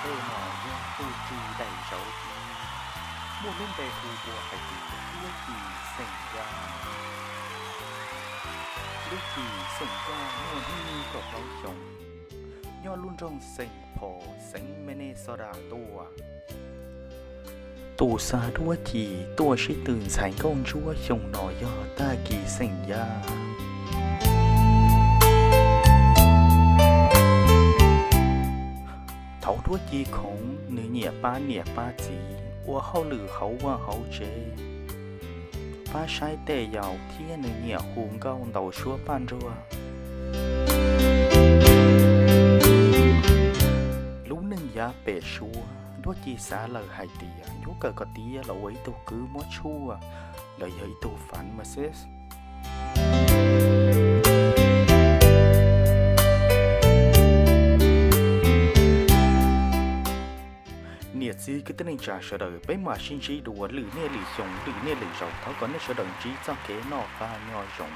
tej no yog tus tswv daim zauv, muaj lub npe hu ua hais tias Duab Ci xeem Yaj. Duab Ci xeem Yaj muaj hnub nyoog kaum plaub xyoos, nyob lub nroog Saint Paul, xeev Minnesota tuaj. Tus xa Duab Ci tuaj sib tw ntxhais nkauj ntsuab xyoo no yog Tag Kis xeem Yaj. Thaum Duab Ci khoov, nws nyiam pab niam pab txiv, ua hauj lwm hauv vaj hauv tsev, pab saib tej yaus thiab nws nyiam hu nkauj ntaus suab paj nruag. Lub neej yav pem suab, Duab Ci xav lawm hais tias yuav kawm kom tiav los ua ib tug kwv muab tshuaj, los yog ib tug fam mas xwb. Niam txiv kwv tij neej tsa sawv daws, peb mam sib ntsib dua lwm niaj lwm xyoo, lwm niaj lwm zaus. Thov kom nej sawv daws ntsib txoj kev noj qab nyob zoo.